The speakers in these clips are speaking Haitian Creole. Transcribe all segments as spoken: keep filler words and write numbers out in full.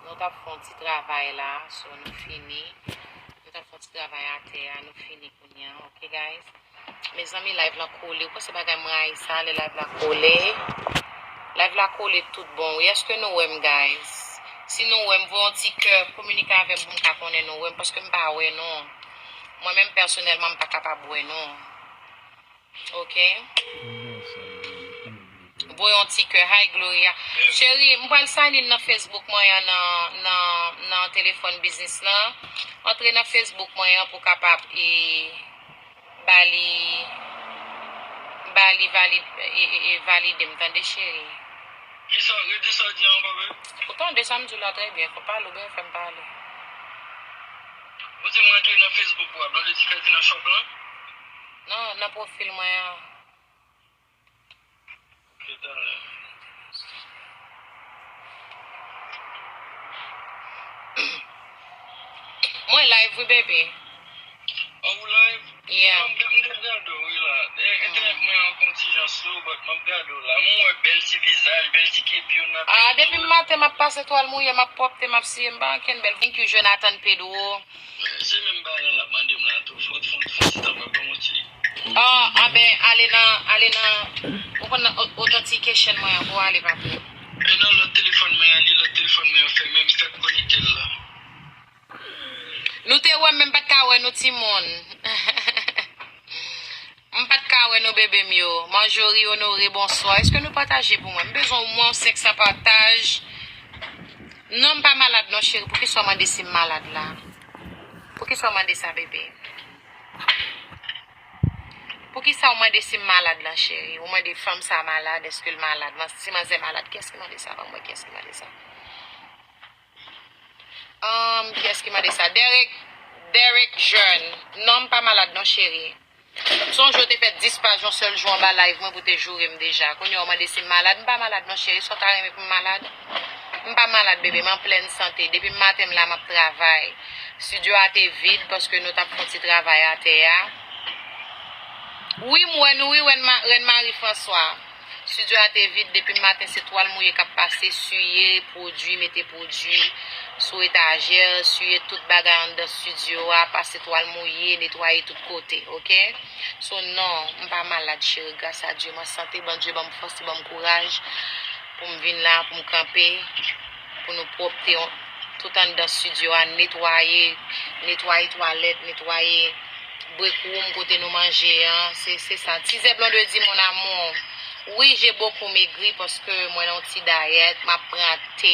Nou t ap fè yon ti travay la, so nou fini. Nou t ap fè yon ti travay atè a, nou fini kounye a, ok, guys? Mezanmi, live lan kole. Ou panse bagay mwen rayi sa, lè live la kole? Live la kole tout bon. Wi, èske nou wè m, guys? Si nou wè m, voye yon ti kè, kominike avè m pou m ka konnen nou wè m, paske m pa wè non. Mwen menm pèsonèlman, m pa kapab wè non. Ok? Voye yon ti kè. Hi, Gloria. Cheri, m pral sign in nan Facebook mwen an nan, nan, nan telefòn biznis lan. Antre nan Facebook mwen an pou kapab e ba li, ba li valid, e, e, e valide m, tande, cheri. Kisa, redi sa w di ankò, bebe? Ou tande sa m di w la trè byen, fò pale, ou byen fè m pale. Ou di mwen antre nan Facebook ou a, Blondedy Freddy nan shop lan? Non, nan pwofil mwen an. Ok, talè. Mwen live, wi, bebe. Oh, ou live? Yeah. M ap gade w, wi, la. E, entènèt mwen an konn ti jan slow, but m ap gade w la. M wè bèl ti vizaj, bèl ti kepi w nan tèt. Ah, depi maten, m ap pase twal mouye, m ap pwòpte, m ap siye, m pa ankenn bèl. Thank you, Jonathan Pedro. Se menm bagay la l ap mande m la tou. Fò, fò, fò, si ta mwen ban m yon ti. Ah, anben, ale nan, ale nan, ou konn nan au-, authentication mwen an pou ale, papi. E nan lòt telefòn mwen an, li lòt telefòn mwen an fèmen, m fèk konekte l la. Nou te wè m, men m pa t ka wè nou, timoun. M pa t ka wè nou, bebe m yo. Manjori Onore, bonswa. Èske nou pataje pou mwen? M bezwen omwen senk san pataj. Non, m pa malad non, cheri. Poukisa w mande si m malad la? Poukisa w mande sa, bebe? Poukisa w mande si m malad la, cheri? Ou mande fanm sa malad, èske l malad? Man-, si manzè malad, kiyès ki mande sa? Ban m wè kiyès ki mande sa. Um, kiyès ki mande sa? Derek, Derek Jeune. Non, m pa malad non, cheri. M sonje w te fè dis paj yon sèl jou anba live mwen pou te joure m deja. Kounye a w mande si m malad. M pa malad non, cheri. Sa w ta renmen pou m malad? M pa malad, bebe. M an plèn sante. Depi maten m la, m ap travay. Estidyo a te vid paske nou t ap fè yon ti travay atè a. Wi, m wè nou, wi, Rèn Ma-, Rèn Marie François. Estidyo a te vid depi maten, se twal mouye k ap pase, siye pwodui, mete pwodui sou etajè, siye tout bagay anndan estidyo a, pase twal mouye, netwaye tout kote, ok? So, non, m pa malad, cheri, gras a Dye, m an sante, Bondye ban m fòs, li ban m kouraj pou m vin la, pou m kanpe, pou nou pwòpte yon, tout anndan estidyo a, netwaye, netwaye twalèt, netwaye break room kote nou manje an, se, se sa. Tizè Blondedy, mon amour. Wi, j'ai beaucoup maigri paske mwen nan yon ti dayèt, m ap pran te,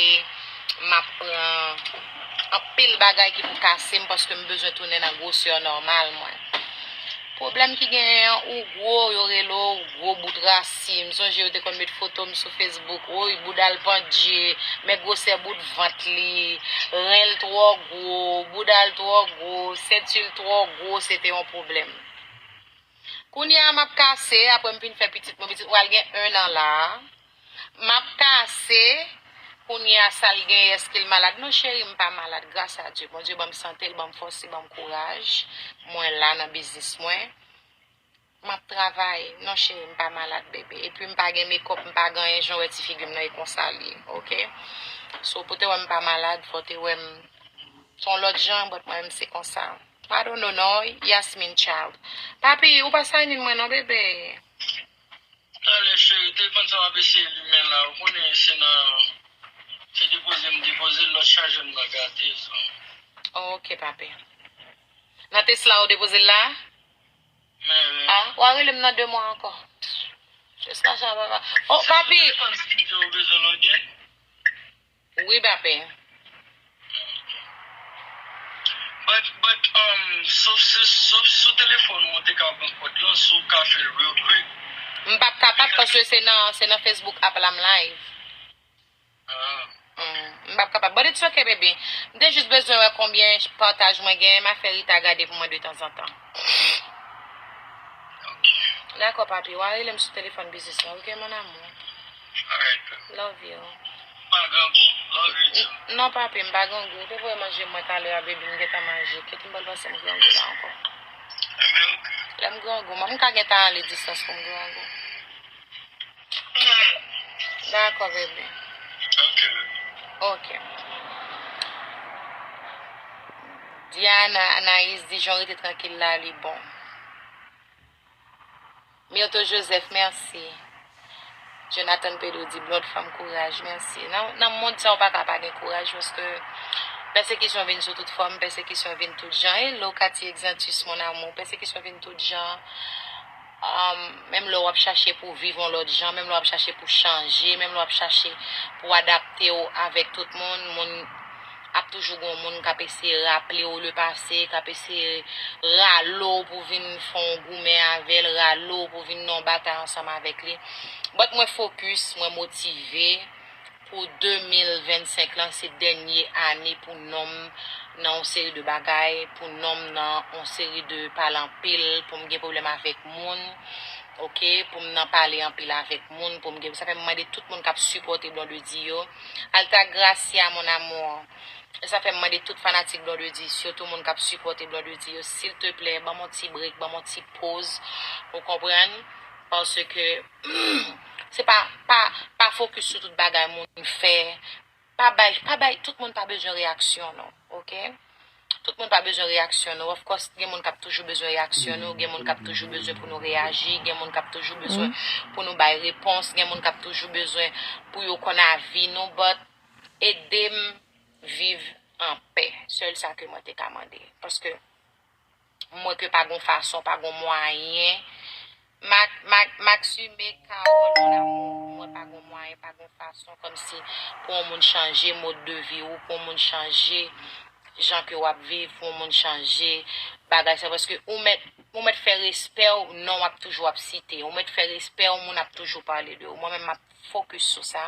m ap pran anpil bagay ki pou kase m paske m bezwen tounen nan gwosè nòmal mwen. Pwoblèm ki genyen an, ou gwo, yo rele w gwo bout rasi. M sonje yo te konn met foto m sou Facebook. Woy, bouda l pandje, men gwosè bout vant li, ren l twò gwo, bouda l twò gwo, senti l twò gwo, se te yon pwoblèm. Kounye a m ap kase, apre m fin fè pitit mwen, pitit mwen pral gen en an la. M ap kase, kounye a sa l genyen, èske l malad? Non, cheri, m pa malad, gras a Dye. Bondye ban m sante, l ban m fòs, li ban m kouraj. Mwen la nan biznis mwen. M ap travay. Non, cheri, m pa malad, bebe. Epi m pa gen mekòp, m pa gen anyen, jan w wè ti figi m nan, e konsa l ye, ok? So, pou te wè m pa malad, fò te wè m se yon lòt jan, but mwen menm se konsa. I don't know, non, Yasmin Child. Papi, ou pa sign in mwen non, bebe. Talè, cheri, telefòn sa m ap eseye limen la. Ou konnen se nan, se depoze m depoze l, lòt chajè m nan gate, so. Oh, ok, papi. Nan Tesla ou depoze l la? Men, men. Ah, w a rele m nan de mwa ankò. Tesla sa papa. Oh, papi. Telefòn si ou bezwen lògin? Wi, papi. But, but, um, sof, sof, sof sou telefòn ou, ou te ka pran kòd lan, si w ka fè l real quick. M p ap kapab paske se nan, se nan Facebook app la m live. Ah. Mm, m p ap kapab. But it's okay, baby. M te jis bezwen wè konbyen pataj mwen genyen, m a fè Rita gade pou mwen de tanzantan. Ok. Dakò, papi. W a rele m sou telefòn biznis lan, ok, mon amour? Alright, baby. Love you. Pa grangou? Love you too. N-, non, papi, m pa grangou. Ou te voye manje mwen talè a, baby, m gentan manje. Kite m pral pase m grangou la ankò. Enben, ok. Lè m grangou, mwen, m ka gentan ale distans pou m grangou. Dakò, baby. Ok, baby. Ok. Diana Anaïs di, jan w rete trankil la, li bon. Myrtho Joseph, mèsi. Jonathan Pedro di, Blonde fanm, kouraj, mèsi. Nan, nan mond sa, ou pa ka pa gen kouraj, paske pèsekisyon vin sou tout fòm, pèsekisyon vin tout jan. Hello, Cathy Exantus, mon amour, pèsekisyon vin tout jan. Um, menm lè w ap chache pou w viv yon lòt jan, menm lè w ap chache pou w chanje, menm lè w ap chache pou w adapte w avèk tout moun, moun ap toujou gen yon moun k ap eseye raple w lepase, k ap eseye rale w pou vin fè yon goumen avè l, rale w pou vin nan yon batay ansanm avèk li. But mwen fokis, mwen motive pou de mil vennsenk lan, se dènye ane pou non m nan yon seri de bagay, pou non m nan yon seri de pale anpil, pou m gen pwoblèm avèk moun, oke, pou m nan pale anpil avèk moun, pou m gen, sa fè m mande tout moun k ap sipòte Blondedy yo, Altagracia, mon amour. E sa fè m mande tout fanatik Blondedy, sitou moun k ap sipòte Blondedy yo, silteplè, ban m yon ti break, ban m yon ti poz, ou konprann? Paske, se pa, pa, pa fokis sou tout bagay moun fè. Pa bay, pa bay, tout moun pa bezwen reyaksyon nou, oke? Tout moun pa bezwen reyaksyon nou. Of course, gen moun k ap toujou bezwen reyaksyon nou, gen moun k ap toujou bezwen pou nou reyaji, gen moun k ap toujou bezwen pou nou bay repons, gen moun k ap toujou bezwen pou yo konn avi nou, but ede m viv an pè. Sèl sa ke mwen te ka mande. Paske m wè ke pa gon fason, pa gon mwayen. Mak, Mak, Maxime Carole, mon amour, m wè pa gon mwayen, pa gon fason, kòmsi pou yon moun chanje mòd de vi ou, pou yon moun chanje jan ke w ap viv, pou yon moun chanje bagay sa, paske ou mèt, ou mèt fè respè w, non w ap toujou ap site, ou mèt fè respè w, moun ap toujou pale de ou. Mwen menm, m ap fokis sou sa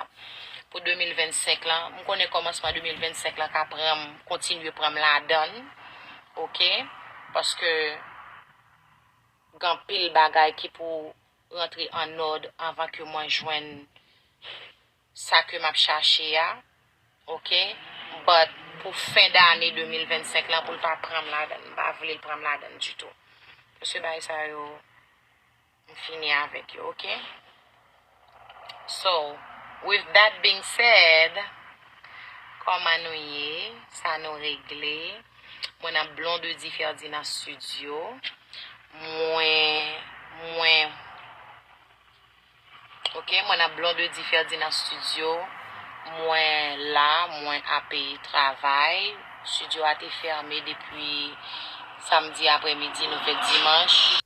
pou de mil vennsenk lan. M konnen kòmansman de mil vennsenk lan ka pran m, kontinye pran m ladan l, oke? Paske gen anpil bagay ki pou rantre an òd anvan ke mwen jwenn sa ke m ap chache a, oke? But pou fen dane de mil vennsenk lan, pou l pa pran m ladan l, m pa vle l pran m ladan l ditou. Paske bagay sa yo, m fini avèk yo, oke? So, with that being said, kòman nou ye? Sa nou regle? Mwen nan Blondedy Ferdinand Studio. Mwen, mwen, oke, mwen nan Blondedy Ferdinand Studio. Mwen la, mwen ape travay. Studio a te fèmen depi samdi aprèmidi, nou fèt dimanch.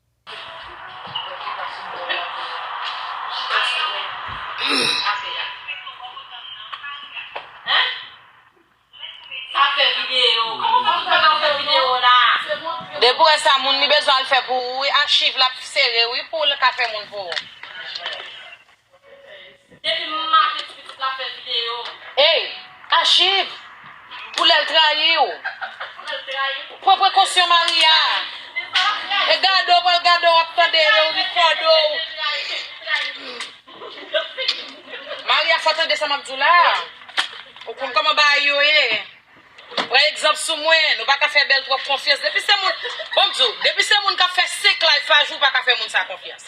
Sa fè videyo. Kòman fòk fè nan fè videyo la? Depi w wè sa moun li bezwen al fè pou ou, wi, achiv l ap sere, wi, pou l ka fè moun pou ou. Depi maten ti pitit la fè videyo. Ey, achiv! Pou lè l trayi w. Pou lè l trayi w. Pran prekosyon, Maria. E gade w, pral gade w, ap tande yo, rikòde w. Maria, fò tande sa m ap di w la. Ou konn kòman bagay yo ye. Pran egzanp sou mwen, nou pa ka fè Bèl twòp konfyans. Depi se moun, bon, m di w, depi se moun k ap fè senk live pa jou, ou pa ka fè moun sa konfyans.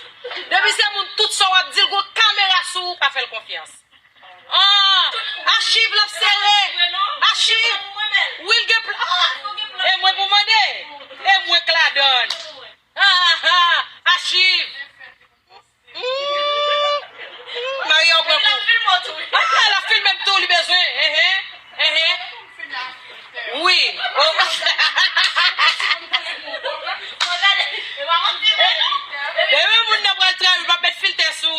Depi se moun, tout sa w ap di l, gon kamera sou ou, pa fè l konfyans. Ah, achiv l ap sere. Achiv. Wi, l gen plan. Ah, e mwen pou mande. E mwen k ladan l. Ah, ah, ah, achiv. Hmm. Hmm. Maria, w pran kou. Ah, l ap filme m tou, li bezwen. Enhen. Enhen. Wi. Oh. Depi moun nan pral trayi, pa met filtè sou.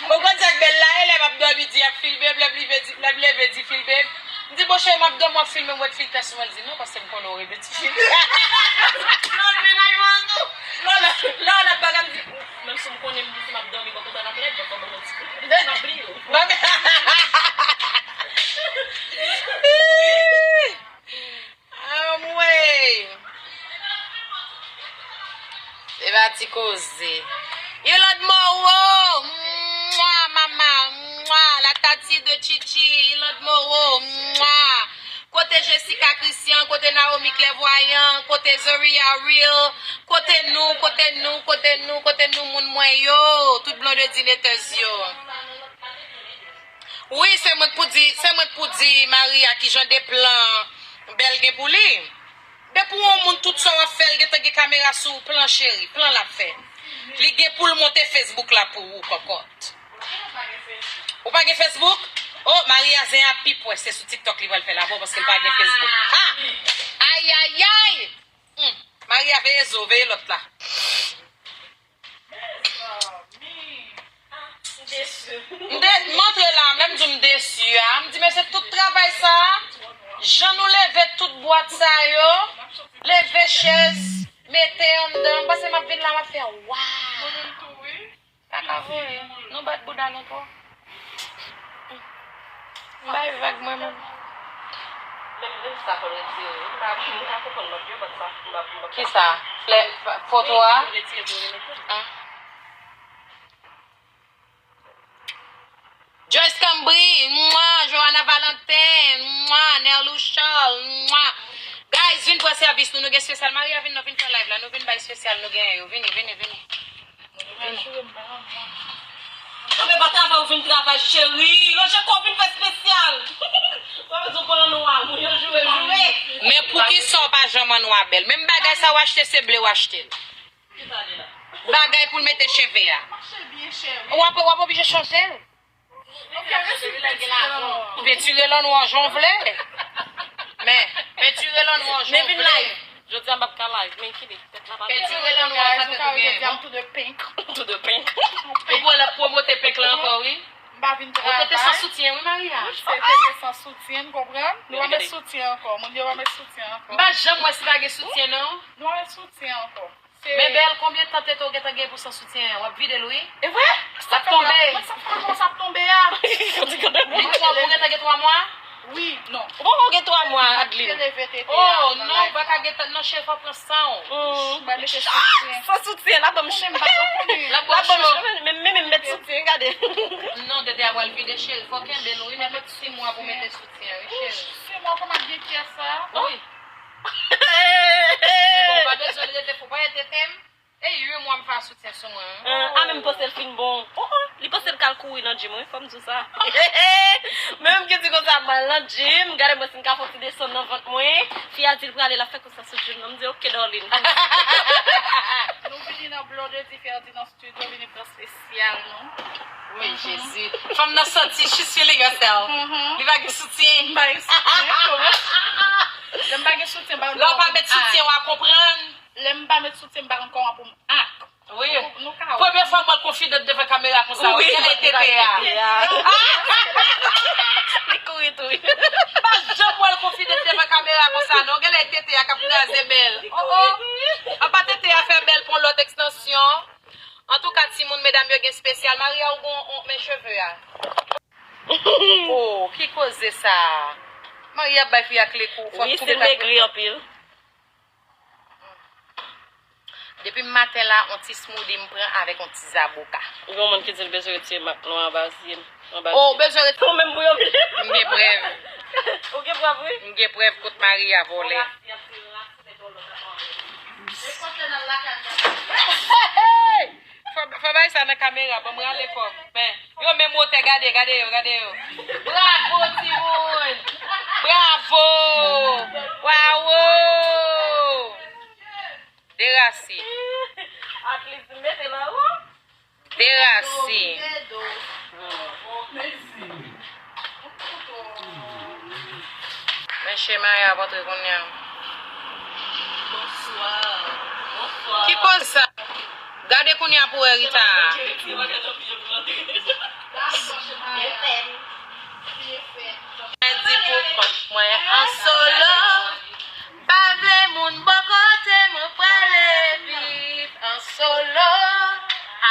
Ou konn sa k bèl la ye, lè m ap dòmi, di ap filme m, lè m leve, di, lè m leve, di filme m. M di, "Bon, cheri, m ap dòmi, w ap filme m, w met filtè sou mwen." L di, "Non, paske m konnen w rele ti fi." Non, l mennaj mwen tou. Non, lè, lè, lè, bagay m di, menm si m konnen m di, si m ap dòmi, mwen kontan ap lèd, mwen kontan mwen ti fi. M ap bliye w. Anmwey! Se pa ti koze. Yolande Moreau! Mwa, mama! Mwa! La Tati de Chichi! Yolande Moreau! Mwa! Kote Jessica Christian? Kote Naomi Clairvoyant? Kote Zoria Real? Kote nou? Kote nou? Kote nou? Kote nou, moun mwen yo? Tout Blondedy haters yo. Wi, se mwen k pou di, se mwen k pou di Maria kijan de plan Bèl gen pou li. Depi w yon moun, tout sa w ap fè, l gentan gen kamera sou ou, plan cheri, plan l ap fè. Li gen pou l monte Facebook la pou ou, kòkòt. Ou pa gen Facebook? Oh, Maria zen ap pi pwès, se sou TikTok li pral fè l avè w paske l pa gen Facebook. Ha! Ayayay! Hmm. Maria, veye zo, veye lòt la. M de-, m antre la, menm di m desi a. M di, mesye, tout travay sa a, jan nou leve tout bwat sa yo, leve chèz, mete anndan, m panse m ap vin la, m ap fè, waw! Kaka voye, nou bat bouda nou twò. M bay vag mwen menm. Menm, menm sa fò l retire. M pa, m pa konprann lòt yo, bat sa. M pa, m pa. Kisa? Flè, foto a? Wi, retire pou remete. Ah. Joyce Cambry, mwa, Johanna Valentin, mwa, Nerlou Charles, mwa. Guys, vin pran sèvis nou, nou gen espesyal. Maria, vin, nou vin fè live la, nou vin bay espesyal, nou gen yo. Vini, vini, vini. Anben pa travay ou vin travay cheri. Lòt je kò vin fè espesyal. Ou pa bezwen pran nwa moun yo joure joure. Men poukisa w pa janm an nwa bèl? Menm bagay sa w achte se ble w achte l. Bagay pou l mete cheve a. W ap, w ap oblije chanje l. Pentire l an nwa jan w vle. Men, pentire l an nwa jan w vle. Jodi a m p ap ka live, men kile. Pentire l an nwa, sa tèt ou gen bon. Tout de pink. Tout de pink. Ou pral ap pwomote pink la ankò, wi. M pa vin travay. Ou te te san soutyen, wi, Maria. Se te te san soutyen, konprann? Nou pa met soutyen ankò. Moun yo pa met soutyen ankò. M pa janm wè si pa gen soutyen, non. Nou pa met soutyen ankò. Men bèl, konbyen tan tete w gentan gen pou san soutyen an? W ap vide l, wi. E vre? L ap tonbe. Mwen sa fè mwen sa ap tonbe a. Li twa mwa, ou gentan gen twa mwa? Wi, non. Ou poko gen twa mwa, Adeline. Oh, non, ou pa ka gentan, non, cheri, fò pran san w. Mwen mete soutyen. San soutyen, l ap ban m cho. L ap ban m cho, men, men, men, met soutyen, gade. Non, tete a pral vide, cheri, fò kenbe l, wi, men met sis mwa pou mete soutyen, wi, cheri. Sis mwa, kòman gen kè sa? Wi. Bon, pa bezwen rete fou, pa rete tèm. E uit mwa m fè soutyen sou mwen. Ah, ah, men m panse l fin bon. Oh, oh, li panse l kal kouri nan gym, wi, fò m di w sa. Men m ki di konsa, m al nan gym, gade mwen si m ka fè yon ti desann nan vant mwen. Fi a di l prale, l ap fè konsa sou gym nan. M di, ok, darling. Nou vini nan Blondedy Ferdinand Studio, vini pran espesyal nou. Wi, Jezi. Fanm nan santi, she's feeling herself. Li pa gen soutyen. M pa gen soutyen, kòman? Lè m pa gen soutyen, m pa konn kòman pou m act. Lè w pa met soutyen, w a konprann. Lè m pa met soutyen, m pa konn kòman pou m act. Wi. Nou, nou ka wè. Premye fwa m wè l konfidan devan kamera konsa, wi. Wi. Genlè tete a. Li kouri tou, wi. M pa janm wè l konfidan devan kamera konsa, non. Genlè tete a k ap kraze bèl. Oh, oh. Apa tete a fè bèl pou yon lòt ekstansyon. Antouka, timoun, medam yo gen espesyal. Maria, ou gon, on, men cheve a. Oh, ki koze sa? Maria ap bay fi a kle kou, fò tou de ta kontan. Wi, si l megri anpil. Depi maten la, on ti smoothie m pran avèk on ti zaboka. Gon moun ki di l bezwen retire mak nwa anba zye m, anba zye m. Oh, ou bezwen retire. Ou menm pou yo vle. M gen prèv. Ou gen prèv, wi? M gen prèv kot Maria vòlè. Fò, fò bay sa nan kamera, ban m rale kò m. Men, yo menm wotè, gade, gade yo, gade yo. Bravo, timoun! Bravo! Wawo! Derasi. At least mete la, wi. Derasi. Men chema yo ap antre kounye a. Ki koz sa? Gade kounye a pou wè Rita. Mwen di pou kont mwen an solo. Pa vle moun bò kote mwen, prale viv an solo.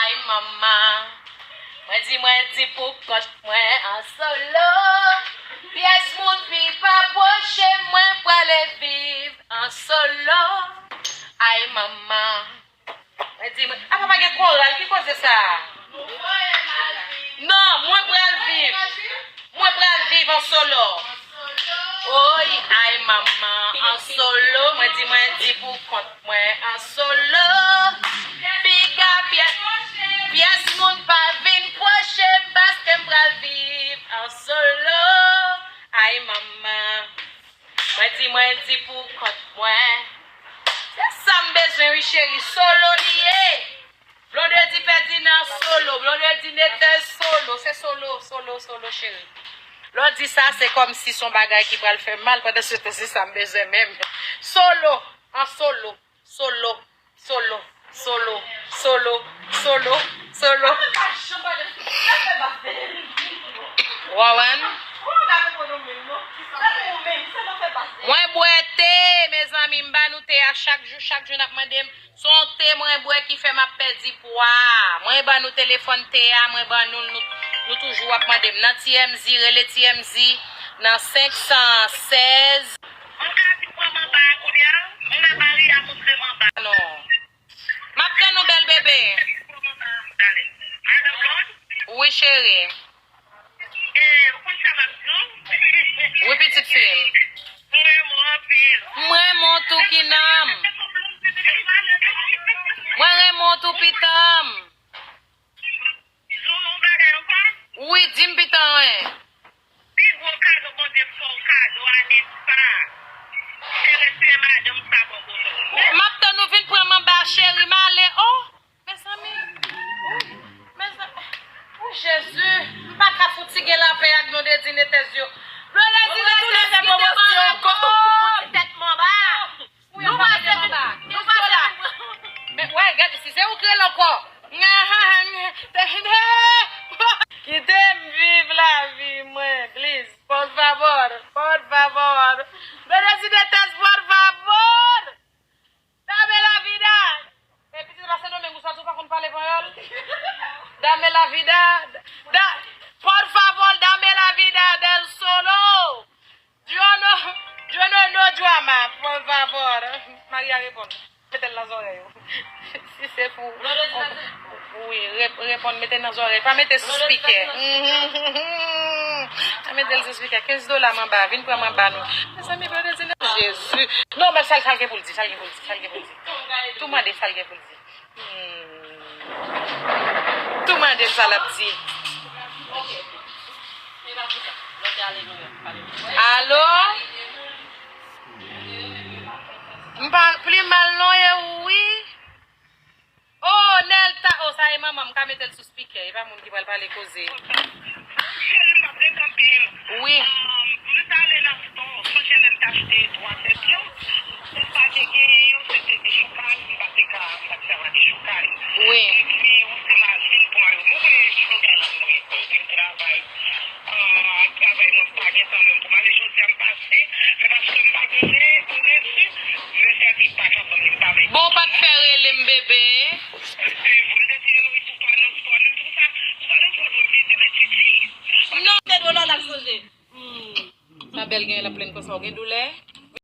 Ay manman. Mwen di, mwen di pou kont mwen an solo. Pyès moun pi pa pwoche mwen, prale viv an solo. Ay manman. Mwen di, mwen, apa pa gen koral, ki koze sa? Non, mwen pral viv. Mwen pral viv an solo. Oy, ay manman, an solo, mwen di, mwen di pou kont mwen an solo. Piga pyès, pyès moun pa vin pwoche m paske m pral viv an solo. Ay manman. Di mwen di pou kont mwen. Se sa m bezwen wi cheri, solo li ye. Blondedy Ferdinand solo, Blondedy Netè solo, se solo, solo, solo cheri. Lè w di sa, se kòmsi se yon bagay ki pral fè mal, pandan se tan se sa m bezwen menm. Solo, an solo, solo, solo, solo, solo, solo, solo. Wawan. Mwen bwè te, mezanmi, m ba nou te a chak jou, chak jou n ap mande m. Se yon te mwen bwè ki fè m ap pèdi pwa. Mwen ban nou telefòn te a, mwen ban nou l, nou, nou toujou ap mande m. Nan T M Z, rele T M Z nan senk san sèz. Ou ka di pran manba a kounye a? Mwen Maria montre manba. Non. M ap tann ou, bèl bebe. Wi, cheri. Wi, pitit fi m. M renmen w tou, Kinanm. Mwen renmen w tou, pitanm. Wi, di m, pitanm, wi. Pi gwo kado Bondye fè w kado ane sa, se respè madanm sa bò kote w. M ap tann ou vin pran manba, cheri, m ale. Oh! Mezanmi, mezanmi, oh Jezi, m pa ka fouti gen lapè ak Blondedy Netè yo. Blondedy Netè yo kite m ankò. Tèt manba. Nou pase, nou pase. Men wè, gade, si se ou k rele ankò. Kite m viv lavi mwen, please. Por favor, por favor. Blondedy Netè, por favor. Dame la vida! E pitit la Sendomeng, ou sòti ou pa konn pale panyòl? Dame la vida! Da, por favor, dame la vida del solo! Yo no, yo no, no drama, por favor! Maria reponn. Mete l nan zòrèy ou. Si se pou. Wi, rep- reponn, mete nan zòrèy. Pa mete sou spikè. Pa mete l sou spikè. Kenz dola manba, vin pran manba nou. Mezanmi, Blondedy Netè. Jezi. Non, men sa l, sa l gen pou l di, sa l gen pou l di, sa l gen pou l di. Tou mande sa l gen pou l di. Hmm. Tou mande l sa l ap di. Alo? M pa pli mal non, e wi. Oh, Nelta, oh, sa e manman m, ka mete l sou spikè, e pa moun ki pral pale koze. Cheri, m ap ret anpil. Wi. Um, m t ale nan spò, sonje lè m t achte twa tèt yo, m pa te genyen yo, se te de chokaj, m pa te ka, m pa te ka mande chokaj. Wi. Epi, ou se m al vin pran yo. Mwen voye slogan lan mwen, pou m travay. Ah, travay mwen pa gen tan menm pou m ale jodi a m pase, se paske m pa gen resi, men sèvi pa ka ban m pa vle. Bon, ou pa t fè rele m, bebe. Se vre, m te di Eloise ou pa nan spò, menm si ou pa, ou pa nan spò, dwe vite, men Titi. Non. Te doulè w t ap sonje. Hmm. Ma belle, gen la plenn konsa, ou gen doulè?